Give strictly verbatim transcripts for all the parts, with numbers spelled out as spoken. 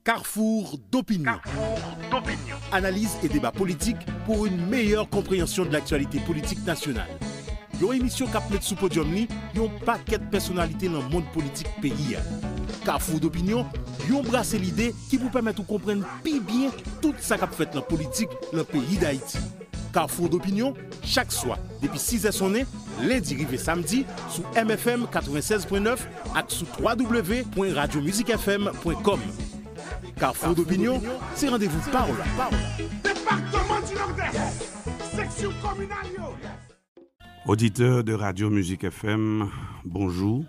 Carrefour d'opinion. Analyse et débat politique pour une meilleure compréhension de l'actualité politique nationale. Yon emisyon k ap met sou podyòm li yon pakèt pèsonalite nan mond politik peyi a. Carrefour d'opinion, yon brase lide ki pou pèmèt ou konprann pi byen tout sa k ap fèt nan politik nan peyi Dayiti. Carrefour d'opinion, chak swa, depi sizè sonnen, lendi rive samdi, sou M F M katrevennsèz pwen nèf ak sou w w w pwen radyo mizik f m pwen kòm. Carrefour d'opinion, se randevou pawòl la. Depatman di Nòdès, seksyon kominal yo. Oditè de Radyo Mizik F M, bonjou.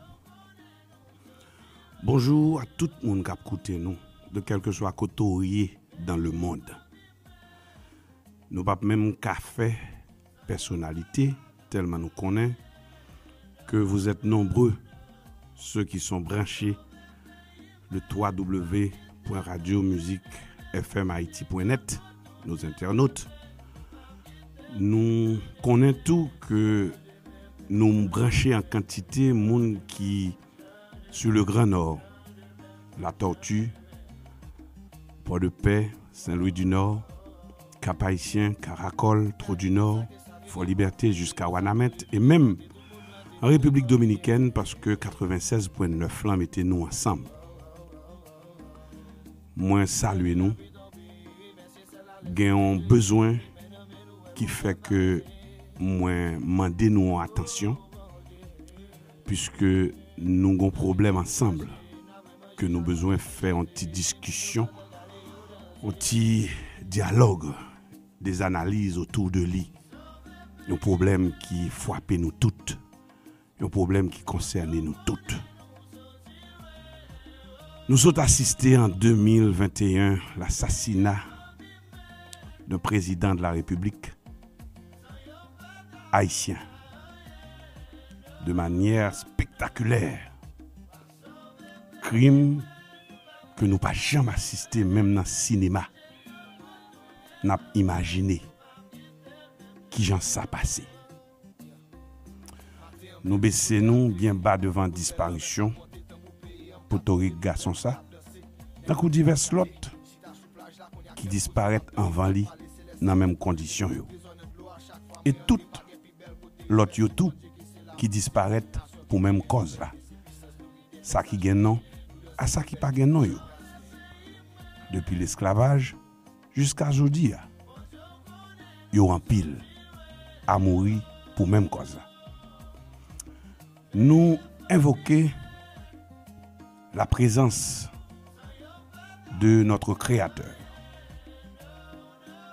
Bonjou a tout moun k ap koute nou, de kèlkeswa kote w ye dans le monde. Nou p ap menm ka fè pèsonalite, tèlman nou konnen que vous êtes nombreux ceux qui sont branchés le w w w pwen radyo mizik f m haiti pwen nèt, nos internautes. Nou konnen tou ke nou branche an kantite moun ki sur le Grand Nord, La Tortue, Port-de-Paix, Saint-Louis du Nord, Cap-Haïtien, Caracol, Trou du Nord, Fort-Liberté jusqu'à Wanament, e menm an Repiblik Dominikèn, paske katrevennsèz pwen nèf lan mete nou ansanm. Mwen salye nou. Gen yon bezwen ki fè ke mwen mande nou yon atansyon, puiske nou gon pwoblèm ansanm ke nou bezwen fè yon ti diskisyon, yon ti dyalòg, des analyses autour de li. Yon pwoblèm ki frape nou tout, yon pwoblèm ki konsène nou tout. Nou sot asiste an de mil venteyen lasasina d'un président de la République haïtien de manière spectaculaire. Krim ke nou pa janm asiste menm nan sinema. N ap imajine kijan sa pase. Nou bese nou byen ba devan disparisyon potorik gason sa, tankou divès lòt ki disparèt anvan li nan menm kondisyon yo. E tout lòt yo tou ki disparèt pou menm kòz la. Sa ki gen non a sa ki pa gen non yo. Depi lesklavaj jiska jodi a, yo anpil a mouri pou menm kòz la. Nou envoke la présence de notre Créateur,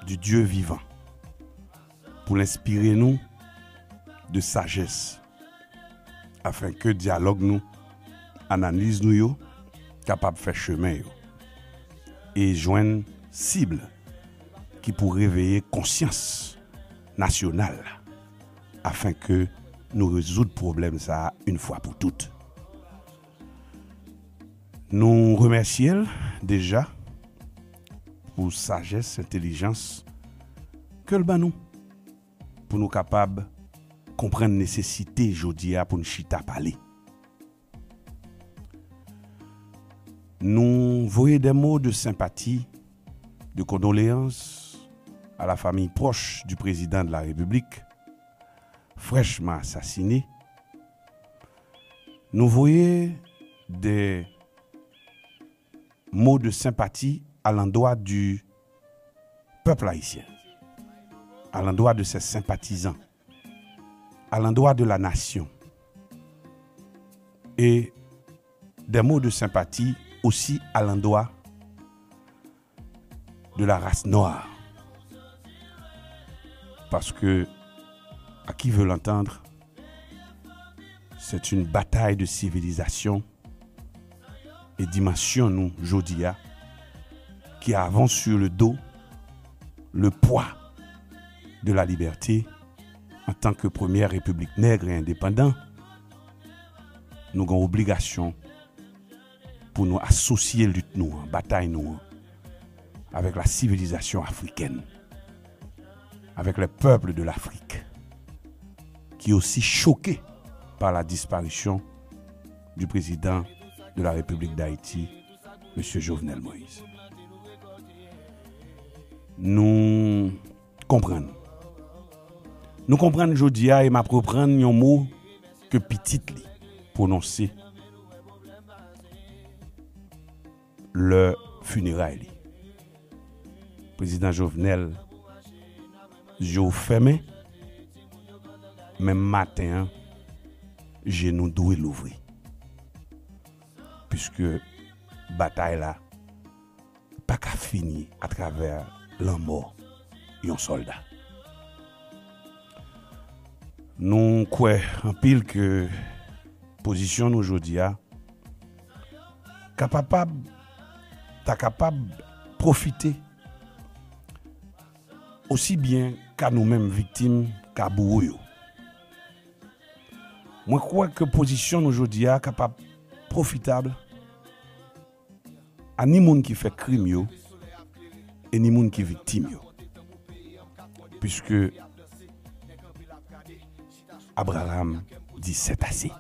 du Dieu vivant, pou l enspire nou de sajès, afin ke dyalòg nou, analiz nou yo kapab fè chemen yo e jwenn sib ki pou reveye konsyans nasyonal la, afin ke nou rezoud pwoblèm sa a yon fwa pou tout. Nou remèsye l deja pou sajès, entèlijans ke l ban nou, pou nou kapab konprann nesesite jodi a pou n chita pale. Nou voye des mots de sympathie, de condoléances à la famille proche du président de la République, fraîchement assassiné. Nou voye des mots de sympathie à l'endroit du peuple haïtien, à l'endroit de ses sympathisants, à l'endroit de la nation, et des mots de sympathie aussi à l'endroit de la race noire. Parce que, à qui veut l'entendre, c'est une bataille de civilisation e dimansyon nou jodi a, qui avons sur le dos le poids de la liberté en tant que première république nègre et indépendante, nou gen obligasyon pou nou asosye lit nou an, batay nou an, avec la civilisation africaine, avec les peuples de l'Afrique, qui aussi choqués par la disparition du président de la République d'Haïti, Mesye Jovenel Moïse. Nou konprann. Nou konprann jodi a, e m ap reprann yon mo ke pitit li pwononse lè fineray li. Prezidan Jovenel, je w fèmen, men maten an, je nou dwe louvri. Piske batay la pa ka fini atravè lanmò yon sòlda. Nou kwè anpil ke pozisyon nou jodi a kapapab, ta kapab pwofite osi byen ka nou menm viktim ka bouwo yo. Mwen kwè ke pozisyon nou jodi a kapab pwofitab a ni moun ki fè krim yo e ni moun ki viktim yo. Piske Abraham di c'est assez.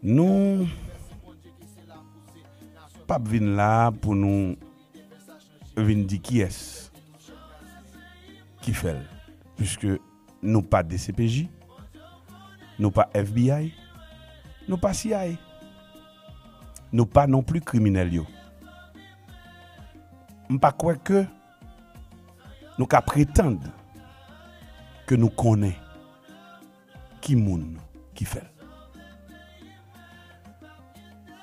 Nou p ap vin la pou nou vin di kiyès ki fè l. Piske nou pa D C P J, nou pa F B I, nou pa C I A, nou pa non pli kriminèl yo. M pa kwè ke nou ka pretann ke nou konnen ki moun ki fè l.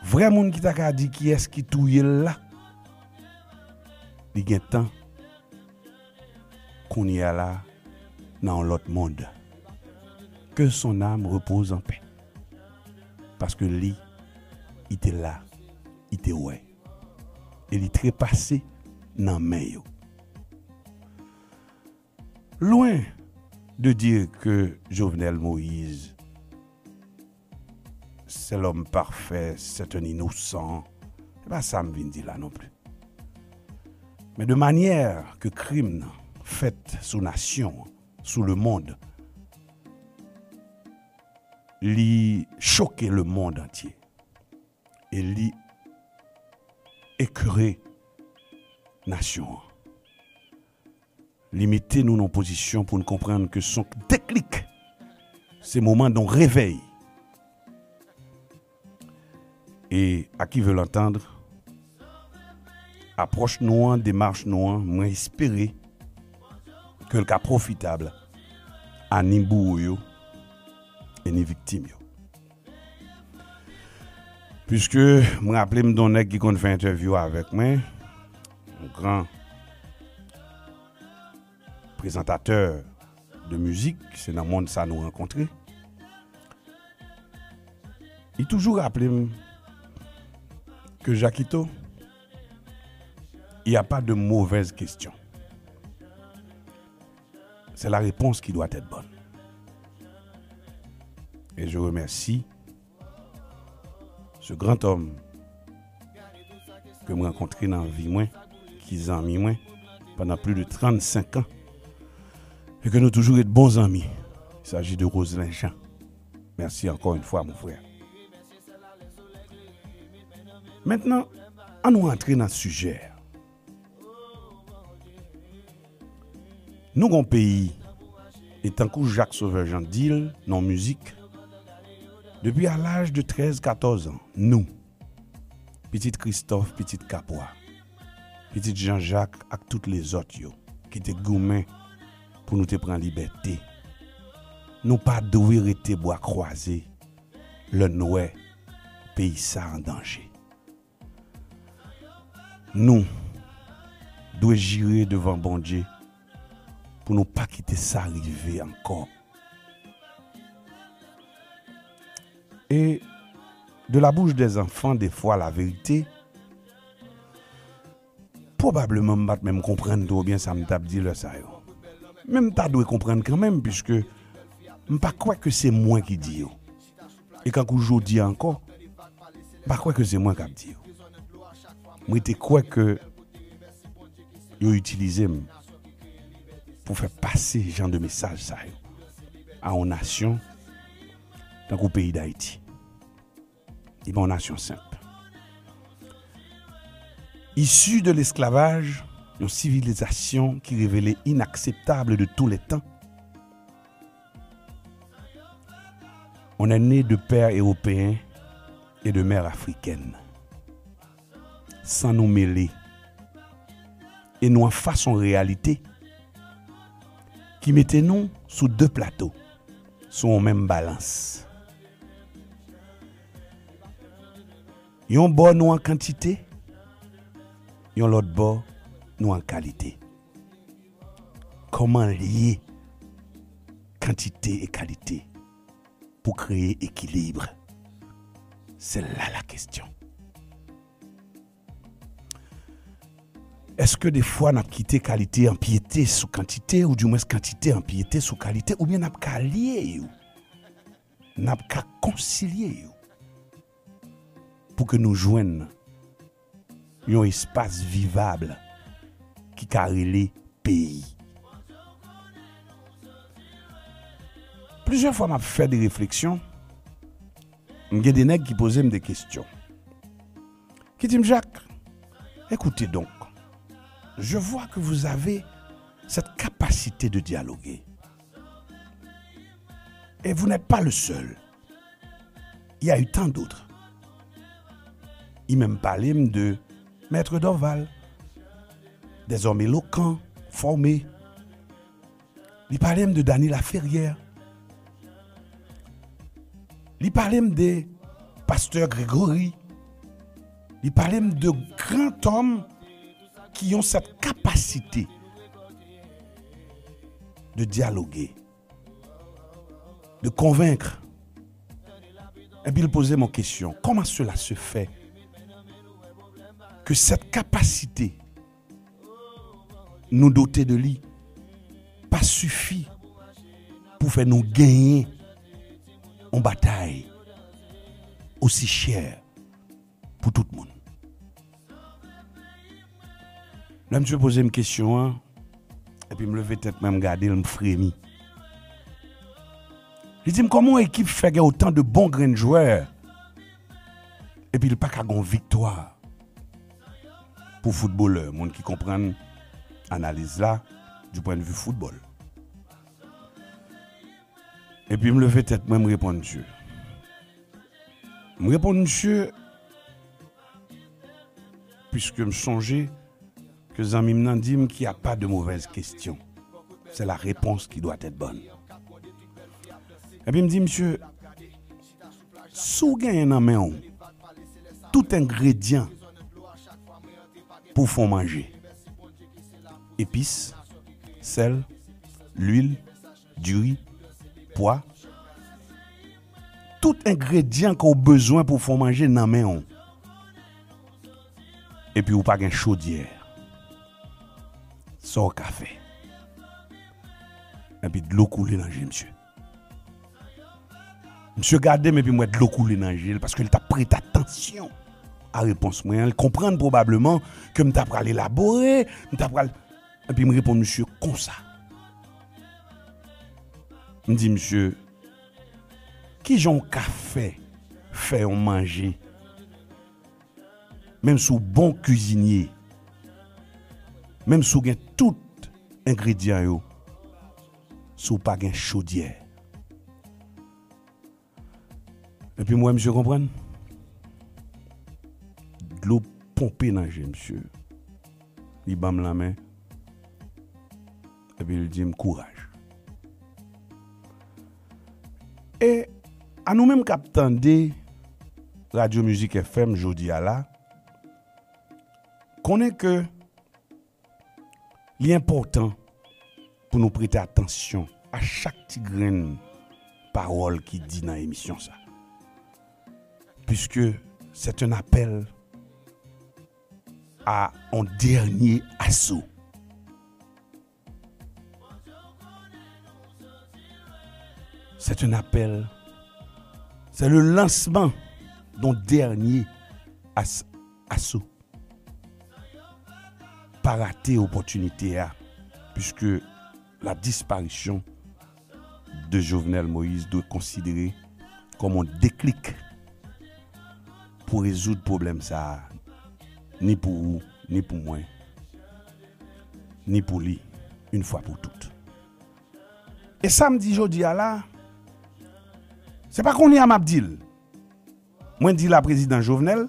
Vrè moun ki ta ka di kiyès ki touye l la, li gen tan kounye a la nan yon lòt mond. Que son âme repose en paix. Paske li, li te la, li te wè. E li trepase nan men yo. Loin de dire que Jovenel Moïse c'est l'homme parfait, c'est un innocent. Se pa sa m vin di la non pli. Men de manyè ke krim nan fèt sou nasyon an, sou le monde, li choke le monde antye. E li ekre nasyon an. Li mete nou nan pozisyon pou n konprann ke son deklik, se moman don revèy. E à qui veut l'entendre, apwòch nou an, demach nou an, mwen espere ke l ka pwofitab a ni bouwo yo e ni viktim yo. Piske m raple m de yon nèg ki konn fè entèvyou avèk mwen, yon gran prezantatè de mizik, se nan mond sa nou rankontre. Li toujou raple m ke Jakito, il n'y a pas de mauvaise question. C'est la réponse qui doit être bonne. Et je remercie ce grand homme ke m rankontre nan vi mwen, ki zanmi mwen pandan plis de trannsenk an, e ke nou toujou ret bon zanmi. Il s'agit de Roselin Jean. Merci encore une fois, mon frère. Mentnan, ann nou antre nan sijè a. Nou gon peyi, e tankou Jacques Sauveur Jean di l nan mizik, depi a laj de trèz, katòz an, nou, pitit Kristòf, pitit Kapwa, pitit Jan Jak ak tout lezòt yo ki te goumen pou nou te pran libète, nou pa dwe rete bwa kwaze lè n wè peyi sa an danje. Nou dwe jire devan Bondye pou nou pa kite sa rive ankò. E de la bouche des enfants défoi la vérité, pwobableman m pa t menm konprann twò byen sa m t ap di lè sa yo. Men m ta dwe konprann kanmenm, piske m pa kwè ke se mwen ki di yo. E kankou jodi a ankò, m pa kwè ke se mwen k ap di yo. Mwen te kwè ke yo itilize m pou fè pase jan de mesaj sa yo a yon nasyon tankou peyi Dayiti. Li pa yon nasyon senp. Isi de lesklavaj, yon sivilizasyon ki revele inakseptab de tous les temps, on est né de pères européens et de mères africaines. San nou mele e nou anfas yon reyalite ki mete nou sou de plato, sou yon menm balans. Yon bò nou an kantite, yon lòt bò nou an kalite. Kòman lye kantite e kalite pou kreye ekilib? Se la la kesyon. Èske defwa n ap kite kalite anpyete sou kantite, oudimwens kantite anpyete sou kalite, oubyen n ap ka lye yo, n ap ka konsilye yo pou ke nou jwenn yon espas vivab ki ka rele peyi? Plizyè fwa m ap fè de refleksyon, m gen de nèg ki poze m de kesyon. Ki di m, Jacques, écoutez donc, je vois que vous avez cette capacité de dialoguer. Et vous n'êtes pas le seul. Il y a eu tant d'autres. Li menm pale m de Maître Dorval, des hommes éloquents, formés. Li pale m de Dany Laferrière. Li pale m de Pasteur Grégory. Li pale m de grand homme qui ont cette capacité de dialoguer, de convaincre. Epi l poze m yon kesyon. Comment cela se fait que cette capacité nou dote de li pa sifi pou fè nou genyen yon batay osi chè pou tout moun? Lè misye poze m kesyon an, epi m leve tèt mwen, m gade l, m fremi. Li di m, kòman yon ekip fè gen otan de bon grenn jwè epi l pa ka gen yon viktwa? Pou foutbolè, moun ki konprann analiz la du point de vue football. Epi m leve tèt mwen, m reponn misye. M reponn misye, puisque m sonje ke zanmi m nan di m qu'il y a pas de mauvaise question. C'est la réponse qui doit être bonne. Epi m di misye, si w genyen nan men w tout engredyan pou w fè yon manje, epis, sèl, lwil, diri, pwa, tout engredyan ke w bezwen pou w fè yon manje nan men w, epi w pa gen chodyè, sa w ka fè? Epi dlo koule nan je misye. Misye gade m epi m wè dlo koule nan je l, paske l t ap prete atansyon a repons mwen an. L konprann pwobableman ke m ta pral elabore, m ta pral, epi m reponn misye konsa. M di misye, kijan w ka fè, fè yon manje, menm si w bon kwizinye, menm si w gen tout engredyan yo, si w pa gen chodyè? Epi m wè misye konprann. Dlo ponpe nan je misye. Li ban m lanmen. Epi l di m, kouraj. E a nou menm k ap tande Radyo Mizik F M jodi a la, konnen ke li enpòtan pou nou prete atansyon a chak ti grenn pawòl ki di nan emisyon sa. Puisque c'est un appel à un dernier assaut. C'est un appel, c'est le lancement d'un dernier as- assaut. Pa rate opòtinite a, puisque la disparition de Jovenel Moïse doit être considérée comme un déclic pou rezoud pwoblèm sa a, ni pou ou, ni pou mwen, ni pou li, yon fwa pou tout. E sa m di jodi a la, se pa kounye a m ap di l. Mwen di l a prezidan Jovenel,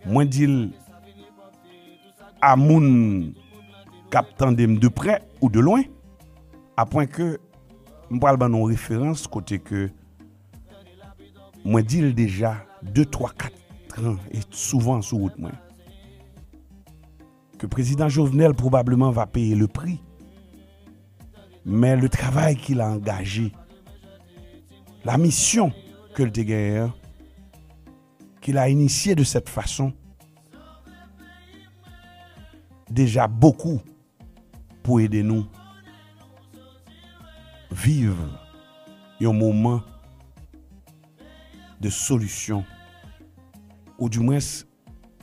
mwen di l a moun k ap tande m de prè ou de lwen, apwen ke m pral ban nou referans kote ke mwen di l deja de, twa, kat an e souvan sou wout mwen, ke prezidan Jovenel probablement va payer le prix, mais le travail qu'il a engagé, la mission ke l te genyen an, qu'il a initié de cette façon, deja bokou pou ede nou viv yon moman de solisyon, ou dimwens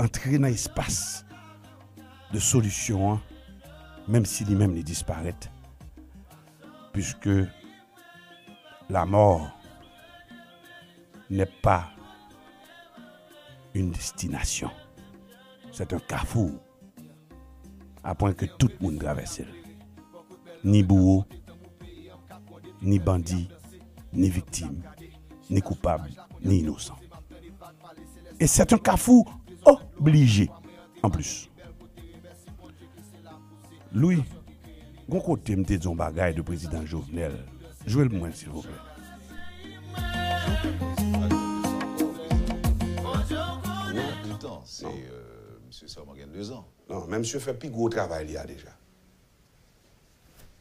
antre nan espas de solisyon an, menm si li menm li disparèt, puisque la mort n'est pas une destination, c'est un carrefour. Apwen ke tout moun travèse l, ni bouwo, ni bandi, ni viktim, ni koupab, ni inosan. E c'est un carrefour obligé, an plis. Louis, gon kote m te di yon bagay de prezidan Jovenel. Jwe l pou mwen, silvouplè. Misye sèlman gen dezan. Non, men misye fè pi gwo travay li a deja.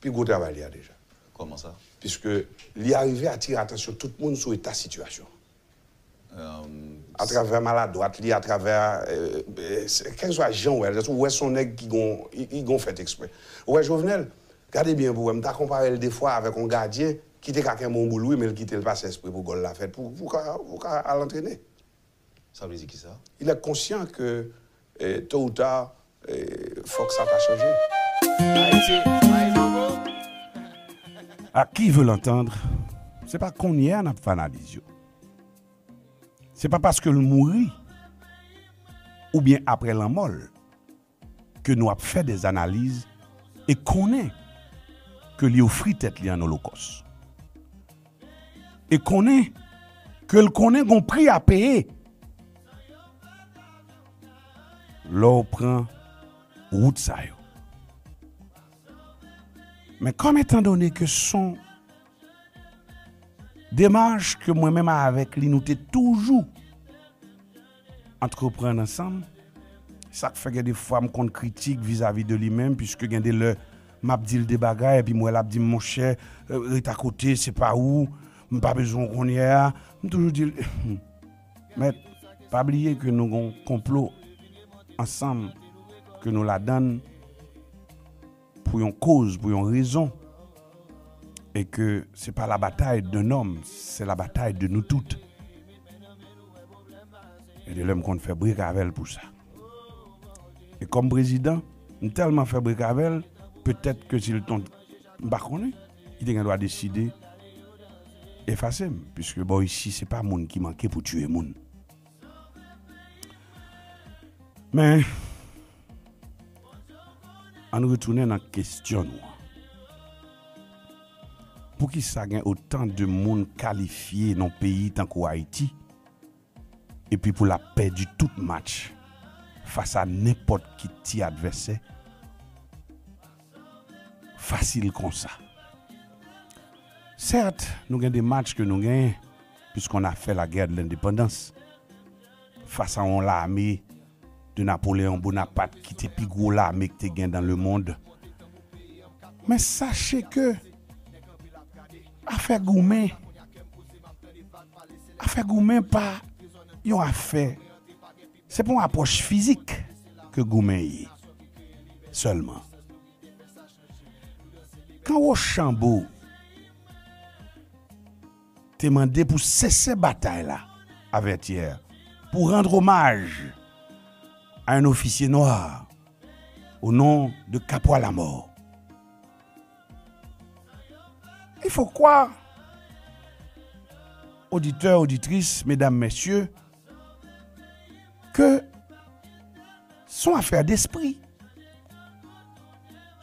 Pi gwo travay li a deja. Kòman sa? Piske li arive atire atansyon tout moun sou eta sitiyasyon. Atravè maladwat li, atravè, kèlkeswa jan w wè l, ou wè se yon nèg ki gon, li gon fèt eksprè. Ou wè Jovenel, gade byen pou w wè, m ta konpare l defwa avèk yon gadyen ki te ka kenbe yon boul wi, men l kite l pase espre pou gòl la fèt, pou, pou ka, pou ka al antrene. Sa vle di kisa? Il est conscient que eh, tôt ou tard, eh, fòk sa ta chanje. À qui veut l'entendre, se pa kounye a n ap fè analiz yo. Se pa paske l mouri oubyen apre lanmò l ke nou ap fè dèzanaliz e konnen ke li ofri tèt li an olokòs. E konnen ke l konnen gon pri a peye lè w pran wout sa yo. Men kòm etandone ke s on demach ke mwen menm avèk li nou te toujou antreprann ansanm, sa k fè gen de fwa m konn kritik vizavi de li menm, piske gen de lè m ap di l de bagay epi m wè l ap di m monchè, ret akote, se pa ou, m pa bezwen w kounye a. M toujou di l, mèt, pa bliye ke nou gon konplo ansanm ke nou ladann pou yon koz, pou yon rezon, e ke se pa la batay d'un homme, se la batay de nou tout. E de lè m konn fè brek avè l pou sa. E kòm prezidan, m tèlman fè brek avè l, petèt ke si l ton, m pa konnen, li te gen dwa deside efase m, piske bò isi se pa moun ki manke pou tiye moun. Men, ann retounen nan kesyon nou an. Poukisa gen otan de moun kalifye nan yon peyi tankou Ayiti, epi pou l ap pèdi tout match fas a nenpòt ki ti advèsè fasil konsa? Sèt, nou gen de match ke nou genyen, puisqu'on a fait la guerre de l'indépendance, fas a yon lame de Napoléon Bonaparte ki te pi gwo lame ki te gen dans le monde. Men sache ke afè goumen, afè goumen pa yon afè, se pa yon apwòch fizik ke goumen ye sèlman. Kan Wochanbo te mande pou sese batay la a Vètyè, pou rann omaj a yon ofisye nwa o non de Capois Lamort. Il faut croire, oditè, oditris, medam, mesye, Se yon afè despri.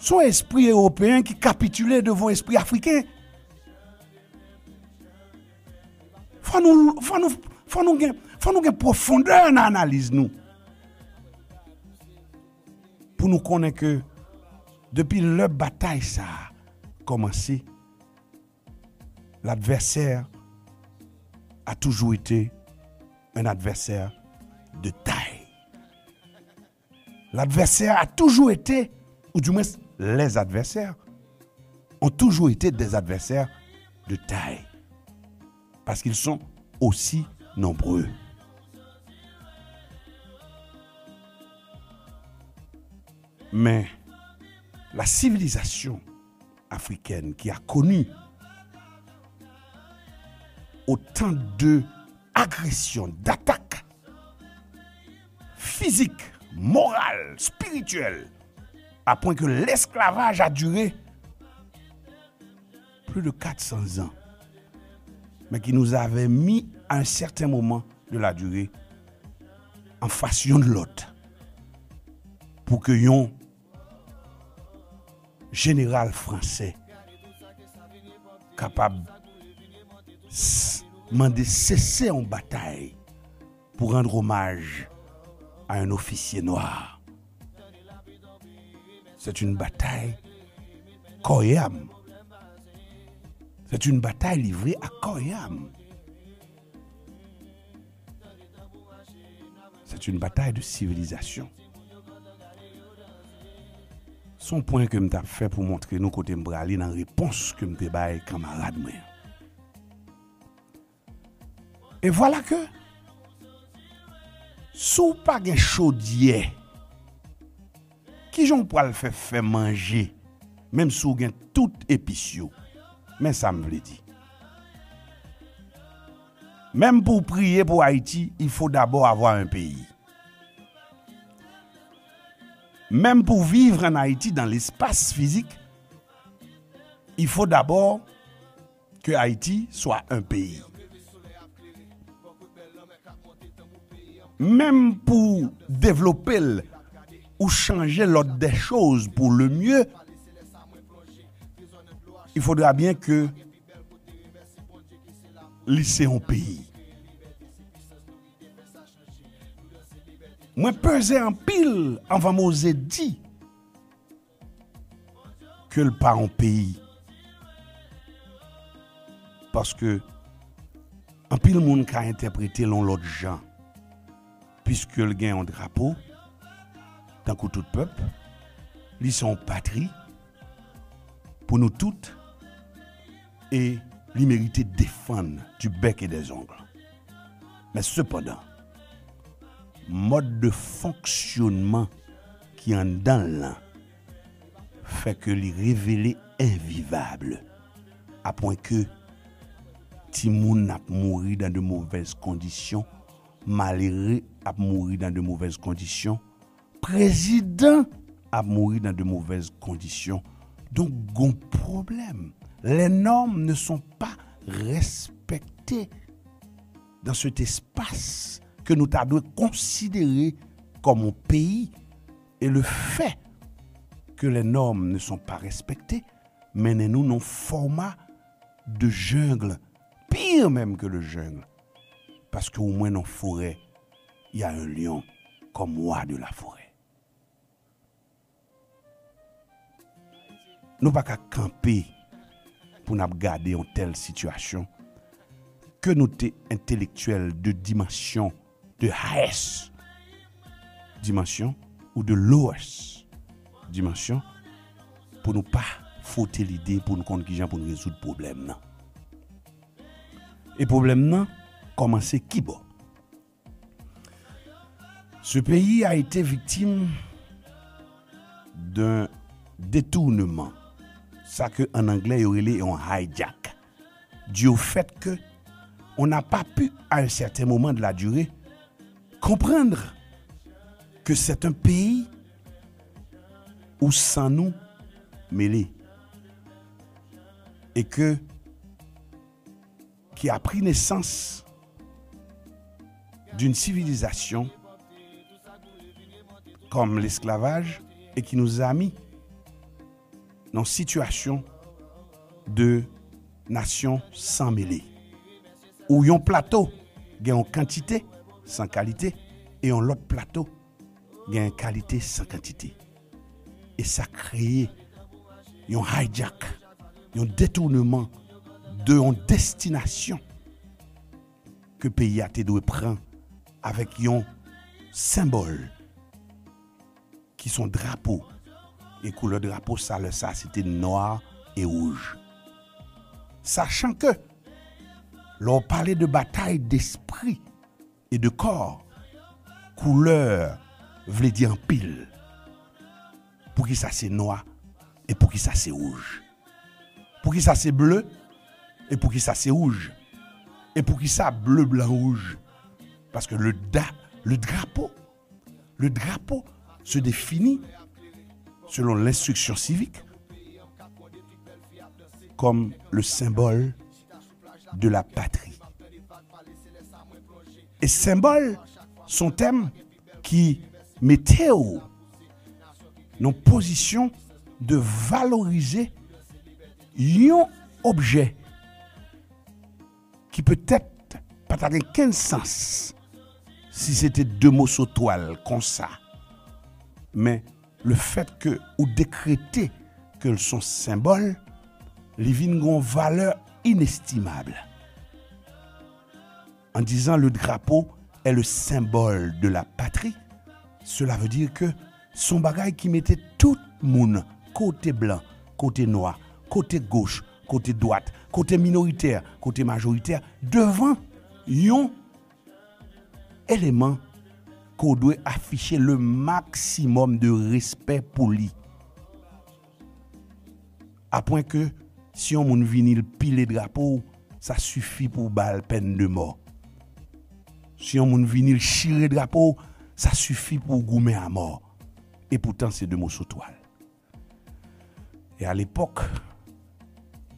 Se yon espri ewopeyen ki kapitile devan espri afriken. Fò nou, fò nou, fò nou gen, fò nou gen pwofondè nan analiz nou. Pou nou konnen ke depi lè batay sa a kòmanse, l'adversaire a toujours été un adversaire de taille. L'adversaire a toujours été, ou du moins les adversaires, ont toujours été des adversaires de taille. Parce qu'ils sont aussi nombreux. Mais la civilisation africaine qui a connu autant de agressions, d'attaques physiques, morales, spirituelles, à point que l'esclavage a duré plus de quatre cents ans, mais qui nous avait mis à un certain moment de la durée en face youn lòt pou ke yon jeneral fransè kapab s- mande sese yon batay pour rendre hommage à un officier noir. C'est une bataille corps et âme. C'est une bataille livrée à corps et âme. C'est une bataille de civilisation. Se yon pwen ke m t ap fè pou montre nou kote m prale nan repons ke m te bay kanmarad mwen an. E vwala ke, si w pa gen chodyè, kijan w pral fè fè manje, menm si w gen tout epis yo? Men sa m vle di. Menm pou w priye pou Ayiti, il faut d'abord avoir un pays. Menm pou vivre en Haïti dans l'espace physique, il faut d'abord que Haïti soit un pays. Menm pou devlope l ou chanje l'ordre des choses pour le mieux, il faudra bien que li se yon peyi. Mwen peze anpil anvan m oze di ke l pa yon peyi. Paske anpil moun ka entèprete l yon lòt jan. Piske l gen yon drapo, tankou tout pèp, li se yon patri pou nou tout, e li merite defann du bec et des ongles. Men sepandan, mòd de fonksyonman ki anndan l lan fè ke li revele envivab, apwen ke timoun ap mouri dans de mauvaises conditions, malere ap mouri dans de mauvaises conditions, prezidan ap mouri dans de mauvaises conditions. Donk, gon pwoblèm. Les normes ne sont pas respectées dans cet espace ke nou ta dwe konsidere kòm yon peyi. E le fait que les normes ne sont pas respectées mennen nou nan fòma de jungle, pire menm ke le jungle. Paske omwen nan forè, y a un lion comme roi de la forêt. Nou pa ka kanpe pou n ap gade yon tèl sitiyasyon ke nou te entelektyèl de dimansyon, de highest dimansyon ou de lowest dimansyon, pou nou pa fwote lide pou nou konn kijan pou nou rezoud pwoblèm nan. E pwoblèm nan kòmanse kibò? Ce pays a été victime d'un détournement, sa ke an anglè yo rele yon hijack, dû au fait que on n'a pas pu, à un certain moment de la durée, comprendre que c'est un pays où san nou mele et que qui a pris naissance d'une civilisation, comme l'esclavage et qui nous a mis nan sitiyasyon de nasyon san mele. Ou yon plato gen yon kantite san kalite e yon lòt plato gen kalite san kantite. E sa kreye yon hijack, yon detounman de yon destinasyon ke peyi a te dwe pran avèk yon senbòl ki se yon drapo. E koulè drapo sa lè sa se te nwa e wouj. Sachan ke lè w pale de batay despri e de kò, koulè vle di anpil. Poukisa se nwa e poukisa se wouj? Poukisa se ble e poukisa se wouj? E poukisa ble, blan, wouj? Paske le, da, le drapo, le drapo se définit selon l'instruction civique comme le symbole de la patrie. E senbòl se yon tèm ki mete w nan pozisyon de valorize yon objè ki petèt pa ta gen kenn sans si se te de moso twal konsa. Men le fait que ou dekrete ke l se yon senbòl, li vin gen yon valè inestimab. En disant le drapeau est le symbole de la patrie, cela veut dire que se yon bagay ki mete tout moun, kote blan, kote nwa, kote goch, kote dwat, kote minoritè, kote majoritè, devan yon eleman ke w dwe afiche le maximum de respè pou li. Apwen ke si yon moun vini l pile drapo w, sa sifi pou w ba l pèn de mò. Si yon moun vini l chire drapo w, sa sifi pou w goumen a mò. E poutan se de moso twal. Et à l'époque,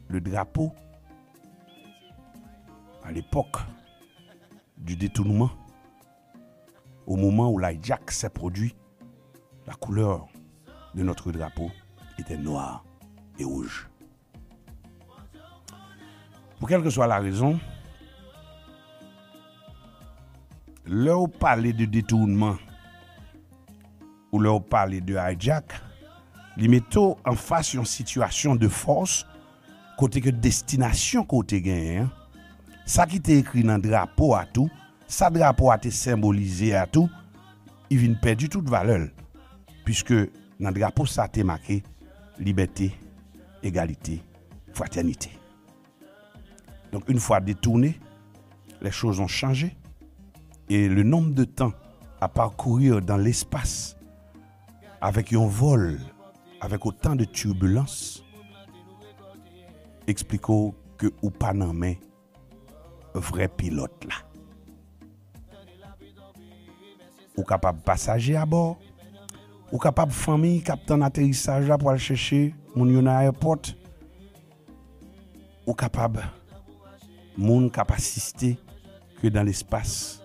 le drapeau, à l'époque du détournement, au moment où l'hijack s'est produit, la couleur de notre drapeau était noir et rouge. Pour quelle que soit la raison, lè w pale de detounman ou lè w pale de hijack, li mete w anfas yon sitiyasyon de fòs kote ke destinasyon ke w te genyen an, sa ki te ekri nan drapo a tou, sa drapo a te senbolize a tou, li vin pèdi tout valè l, piske nan drapo sa te make libète, egalite, fratènite. Donc, une fois détourné, les choses ont changé et le nombre de temps à parcourir dans l'espace avec un vol, avec autant de turbulences, explique que ou pa nan men vrè pilòt la. Ou kapab pasaje abò, ou kapab fanmi k ap tann aterisaj la pou al chèche moun yo nan ayewopò, ou kapab moun k ap asiste ke dans l'espace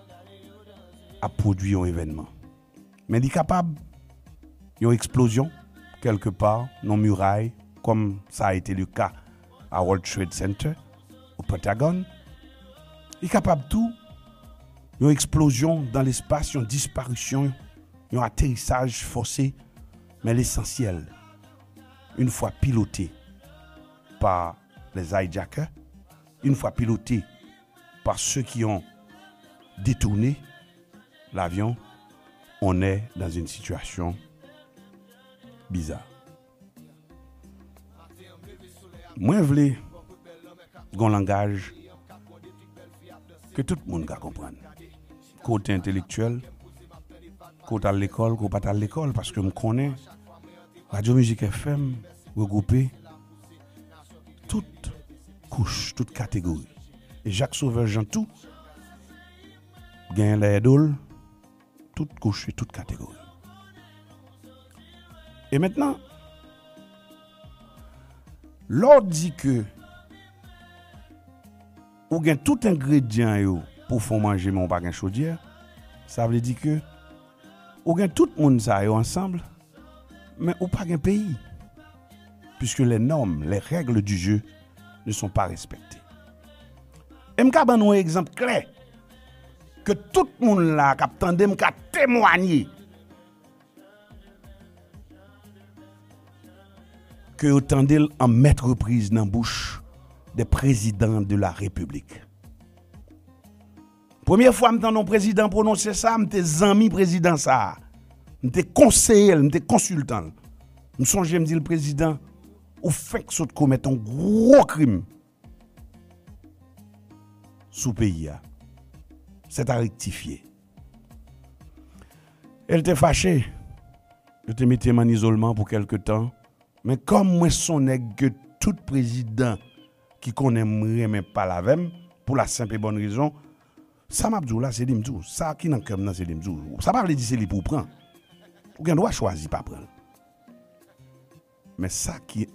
ap pwodui yon evènman. Men li kapab yon eksplozyon kèlkepa nan miray, comme ça a été le cas à World Trade Center, au Pentagone. Li kapab tou yon eksplozyon dans l'espace, yon disparisyon, yon aterisaj fòse. Men lesansyèl, une fois piloté par les hijackers, une fois piloté par ceux qui ont détourné l'avion, on est dans une situation bizarre. Mwen vle gon langaj ke tout moun ka konprann. Ke w te entelektyèl, ke w t al lekòl, ke w pa t al lekòl, paske m konnen Radyo Mizik F M regwoupe tout kouch, tout kategori. E Jacques Sauveur Jean tou genyen dèyè do l tout kouch e tout kategori. E mentnan, lè w di ke ou gen tout engredyan yo pou w fè yon manje, men w pa gen chodyè, sa vle di ke Ou gen tout moun sa yo ansanm, men ou pa gen peyi. Puisque les normes, les règles du jeu ne sont pas respectées. E m ka ban nou yon egzanp klè, ke tout moun la k ap tande m ka temwanye, ke yo tande l an maintes reprises nan bouch des présidents de la République. Premye fwa m tande yon prezidan pwononse sa, m te zanmi prezidan sa a. M te konseye l, m te konsiltan l. M sonje m di l, "Prezidan, ou fenk sot komèt yon gwo krim sou peyi a. C'est à rectifier." E l te fache. Yo te mete m an izolman pou kèlke tan. Men kòm mwen se yon nèg ke tout prezidan ki konnen m renmen pale avè m, pou la senp e bòn rezon, sa m ap di w la, se li m di w. Sa ki nan kè m nan, se li m di w. Sa pa vle di se li pou w pran. Ou gen dwa chwazi pa pran l. Mais ça qui,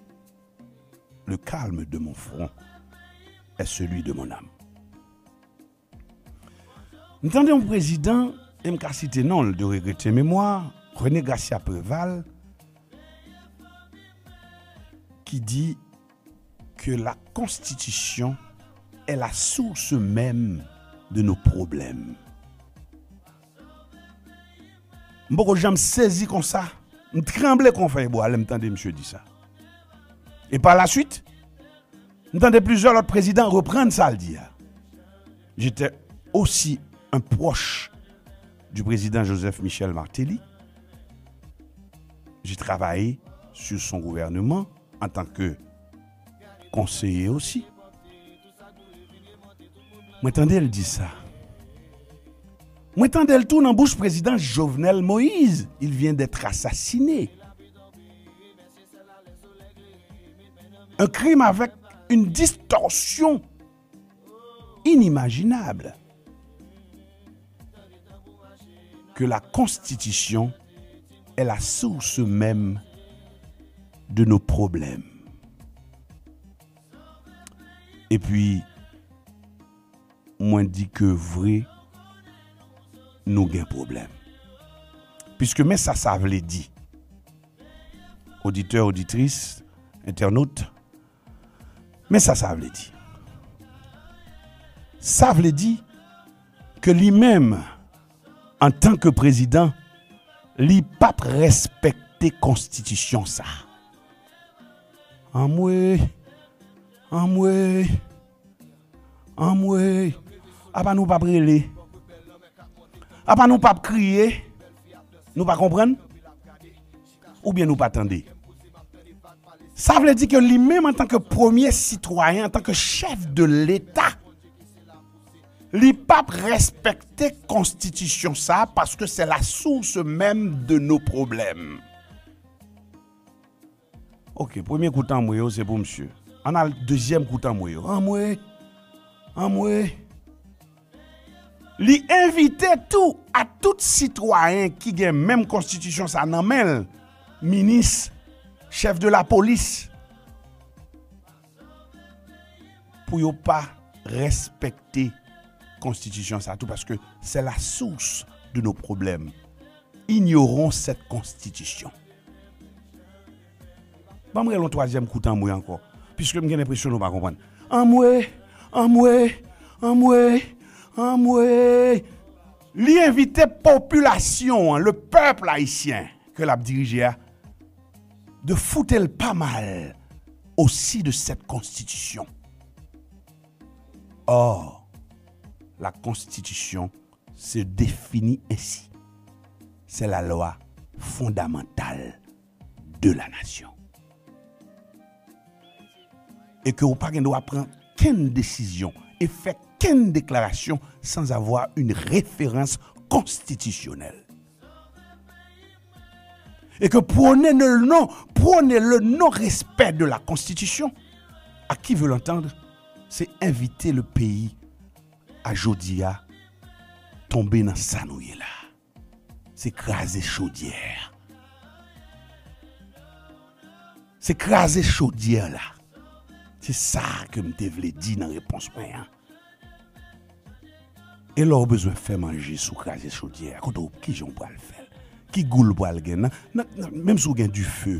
le calme de mon front est celui de mon âme. M tande yon prezidan, e m ka site non l de regrete memwa, René Gracia Préval, ki di que la constitution est la source même de nos problèmes. M poko janm sezi konsa, m tranble kon fèy bwa lè m tande misye di sa. E pa la swit, m tande plizyè lòt prezidan reprann sa l di a. J'étais aussi un proche du président Joseph Michel Martelly. J'ai travaillé sur son gouvernement en tant que conseiller aussi. Mwen tande l di sa. Mwen tande l tou nan bouch prezidan Jovenel Moïse. Il vient d'être assassiné. Un crime avec une distorsion inimaginable. Que la constitution est la source même de nos problèmes. Epi, mwen di ke vre, nou gen pwoblèm. Piske men sa sa vle di. Oditè, oditris, entènot, men sa sa vle di. Sa vle di ke li menm, antan ke prezidan, li p ap respekte konstitisyon sa. Anmwe, anmwe, anmwe. Apa nou p ap rele? Apa nou p ap kriye? Nou pa konprann? Oubyen nou pa tande? Sa vle di ke li menm, antan ke premye sitwayen, antan ke chèf de Leta, li p ap respekte konstitisyon sa, paske c'est la source même de nos problèmes. Ok, premye kout anmwe yo, se pou misye. Ann al dezyèm kout anmwe yo. Anmwe! Anmwe! Li envite tou a tout sitwayen ki gen menm konstitisyon sa nan men l, minis, chèf de lapolis, pou yo pa respekte konstitisyon sa tou, paske c'est la source de nos problèmes. Ignorons cette constitution. Ban m rele yon twazyèm kout anmwe ankò, piske m gen lenpresyon nou pa konprann. Anmwe, anmwe, anmwe, anmwe. Li envite popilasyon an, le peuple haïtien ke l ap dirije a, de foute l pa mal osi de cette constitution. Or, la constitution se définit ainsi. C'est la loi fondamentale de la nation. E ke ou pa gen dwa pran kenn desizyon e fè kenn deklarasyon sans avoir une référence constitutionnelle. Et que prôner le non, prôner le non-respect de la Constitution, à qui veut l'entendre, c'est inviter le pays à jodi a tombe nan sa nou ye la. Se kraze chodyè. Se kraze chodyè la. Se sa ke m te vle di nan repons mwen an. E lè w bezwen fè manje sou kraze chodyè a, kote w, kijan w pral fè l? Ki gou l pral gen? Nan, nan, nan, menm si w gen dife,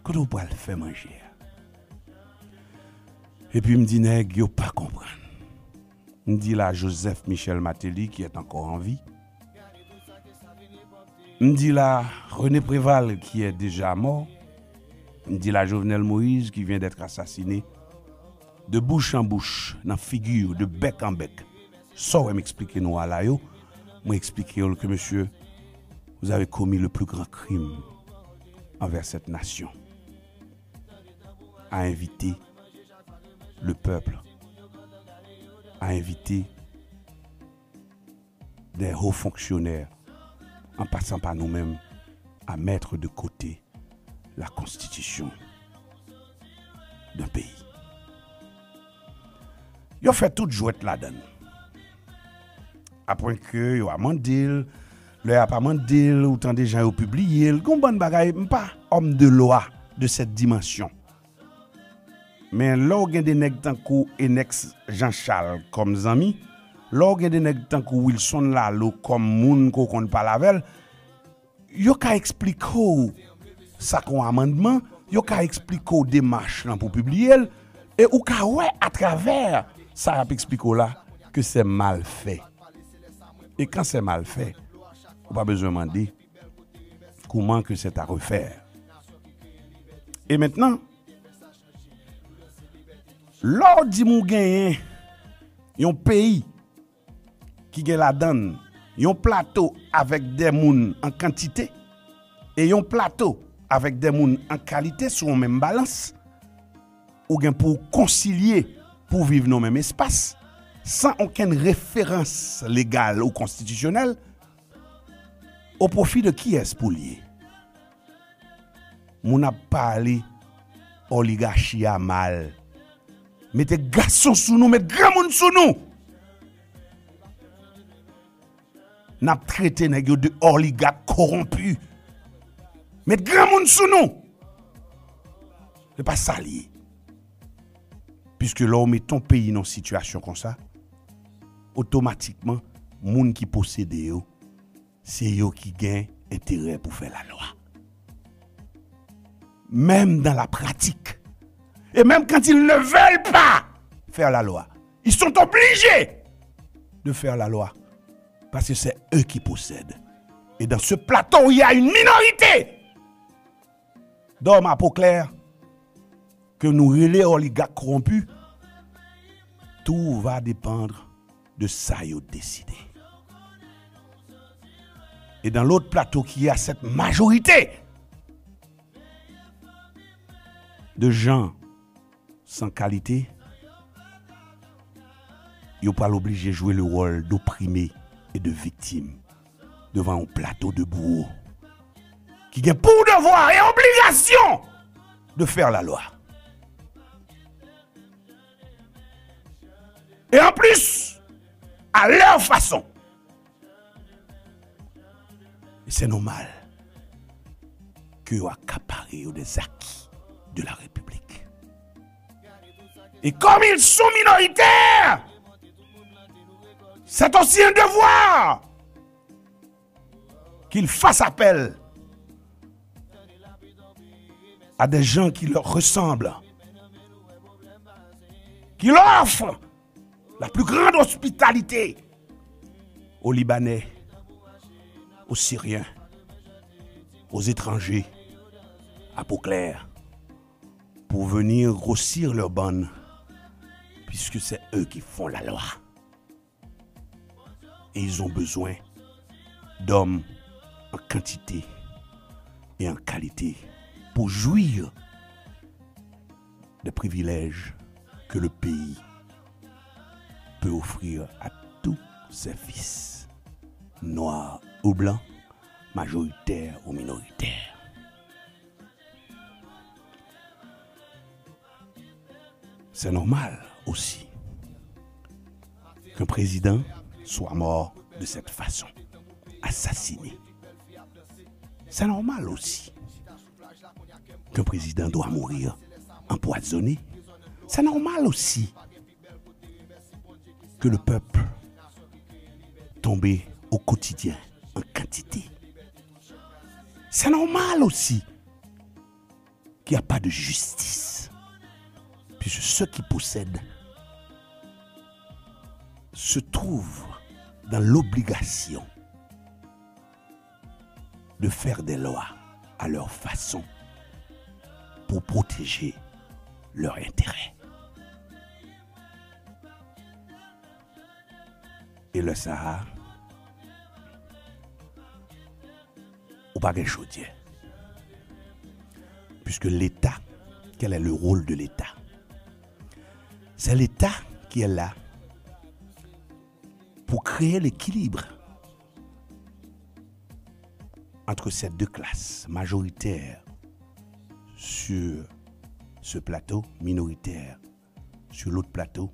kote w pral fè manje a? Epi m di nèg yo pa konprann. M di la Joseph Michel Martelly qui est encore en vie. M di la René Préval qui est déjà mort. M di la Jovenel Moïse qui vient d'être assassiné. De bouche en bouche, nan figi yo, de bèk an bèk. Sa w wè m eksplike nou a la yo, mwen eksplike yo ke, mesye, vous avez commis le plus grand crime envers cette nation. A invité le peuple, a invité des hauts fonctionnaires, en passant par nous-mêmes, à mettre de côté la constitution d'un pays. Yo fè tout jwèt ladann. Apre ke yo amande l, lè y ap amande l, ou tande jan yo pibliye l, gon bann bagay, m pa homme de loi de cette dimension. Men lè w gen de nèg tankou Enex Jean Charles kòm zanmi, lè w gen de nèg tankou Wilson Lalo kòm moun ke w konn pale avè l, yo ka eksplike w sa k yon amandman, yo ka eksplike w demach lan pou pibliye l, e ou ka wè atravè sa y ap eksplike w la ke c'est mal fait. E kan c'est mal fait, ou pa bezwen mande comment que c'est à refaire. E mentnan, lè w di m ou genyen yon peyi ki gen ladan l yon plato avèk de moun an kantite e yon plato avèk de moun an kalite sou yon menm balans, ou gen pou w konsilye pou w viv nan menm espas, san okenn referans legal ou konstitisyonèl, o pwofi de kiyès pou l ye? Moun ap pale oligachi a mal. Mete gason sou nou, met granmoun sou nou. N ap trete nèg yo de oligak kowonpi. Met granmoun sou nou. Se pa sa l ye. Piske lè w mete yon peyi nan yon sitiyasyon konsa, otomatikman, moun ki posede yo, se yo ki gen enterè pou fè lalwa. Même dans la pratique. Et même quand ils ne veulent pas faire la loi, ils sont obligés de faire la loi. Parce que c'est eux qui possèdent. Et dans ce plateau, il y a une minorité d'hommes à peau claire ke nou rele oligak kowonpi, tout va dépendre de sa yo deside. Et dans l'autre plateau qui a cette majorité de gens sans qualité, yo pral oblije jwe le rôle d'opprimé et de victime devant un plateau de bourreaux qui gen pour devoir et obligation de faire la loi. Et en plus, à leur façon. Et c'est normal que yo akapare yo des acquis de la République. Et comme ils sont minoritaires, c'est aussi un devoir qu'ils fassent appel à des gens qui leur ressemblent, qui leur offrent la plus grande hospitalité aux Libanais, aux Syriens, aux étrangers à peau claire, pour venir grossir leur bande, puisque c'est eux qui font la loi. Et ils ont besoin d'hommes en quantité et en qualité pour jouir des privilèges que le pays peut offrir à tous ses fils, noirs ou blancs, majoritaires ou minoritaires. C'est normal aussi qu'un président soit mort de cette façon, assassiné. C'est normal aussi qu'un président doit mourir empoisonné. C'est normal aussi que le peuple tombe au quotidien en quantité. C'est normal aussi qu'il n'y a pas de justice, puisque ceux qui possèdent se trouvent dans l'obligation de faire des lois à leur façon pour protéger leurs intérêts. E lè sa a, ou pa gen chodyè. Puisque l'État, quel est le rôle de l'État? C'est l'État qui est là pour créer l'équilibre entre ces deux classes, majoritaires sur ce plateau, minoritaires sur l'autre plateau.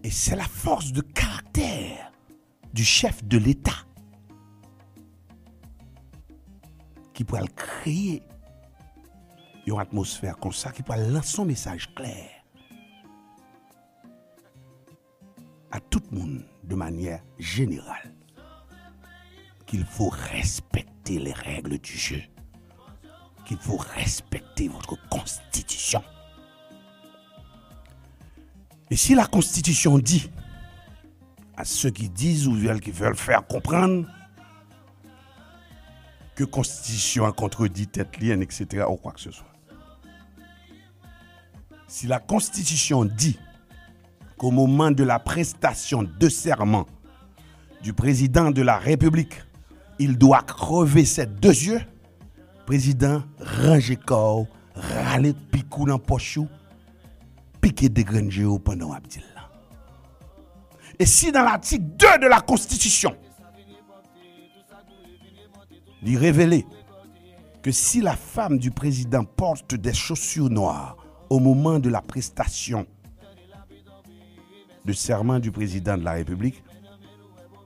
Et c'est la force de caractère du chef de l'État ki pral kreye yon atmosfè konsa, ki pral lanse yon mesaj klè à tout le monde de manière générale qu'il faut respecter les règles du jeu, qu'il faut respecter votre constitution. Et si la constitution dit à ceux qui disent ou veulent, qui veulent faire comprendre que constitution a contredit tèt li, et cetera, ou quoi que ce soit. Si la constitution dit qu'au moment de la prestation de serment du président de la République, il doit crever ses deux yeux, président, ranje kò w, rale pik ou nan pòch ou, pike de grenn je w pandan w ap di l lan. Et si dans l'article deux de la Constitution, li revele que si la femme du président porte des chaussures noires au moment de la prestation de serment du président de la République,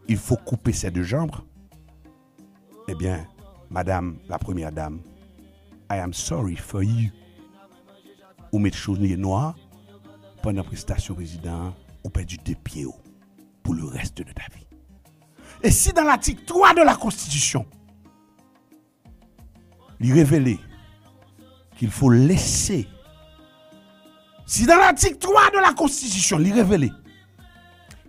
il faut couper ses deux jambes. Eh bien, madame la première dame, I am sorry for you. Ou met chosye nwa pandan prestasyon prezidan an, ou pèdi de pye w pour le reste de ta vie. Et si dans l'article trois de la Constitution, li revele qu'il faut laisser, si dans l'article trois de la Constitution, li revele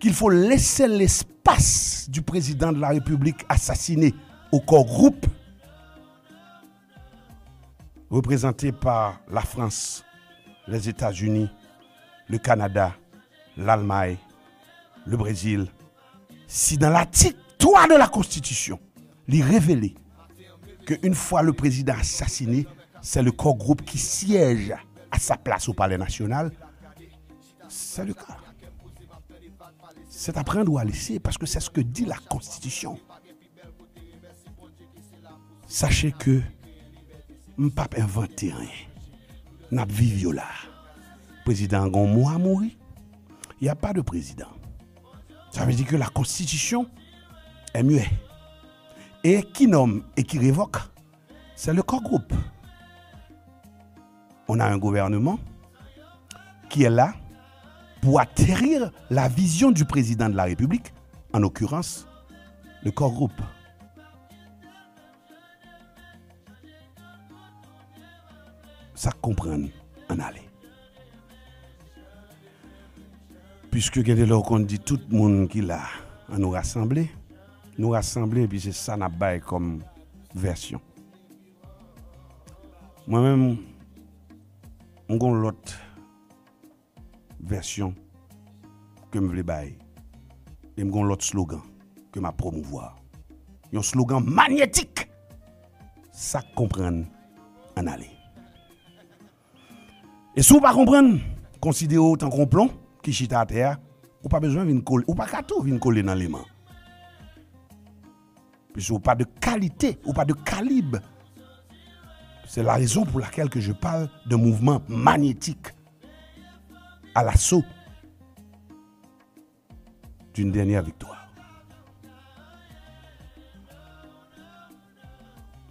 qu'il faut laisser l'espace du président de la République assassiné au Core Group, représenté par la France, les États-Unis, le Canada, l'Allemagne, le Brésil, si dans l'article trois de la Constitution, li revele que une fois le président assassiné, c'est le Core Group qui siège à sa place au Palais National, c'est le cas. C'est à prendre ou à laisser, parce que c'est ce que dit la Constitution. Sachez que m p ap envante anyen. N ap viv yo la. Prezidan an gen yon mwa mouri. Y a pas de président. Ça veut dire que la constitution est muet. Et qui nomme et qui révoque, c'est le Core Group. On a un gouvernement qui est là pour atterrir la vision du président de la République, en l'occurrence, le Core Group. Sa k konprann, ann ale. Piske gen de lè w konn di tout moun ki la, ann nou rasanble, nou rasanble, epi se sa n ap bay kòm vèsyon. Mwen menm, m gon lòt vèsyon ke m vle bay. E m gon lòt slogan ke m ap pwomouvwa. Yon slogan manyetik. Sa k konprann, ann ale. E si w pa konprann, konsidere w tankou yon plon ki chita atè a, ou pa bezwen vin kole, ou pa ka tou vin kole nan leman. Puisque ou pas de qualité, ou pas de calibre. C'est la raison pour laquelle que je parle d'un mouvement magnétique à l'assaut d'une dernière victoire.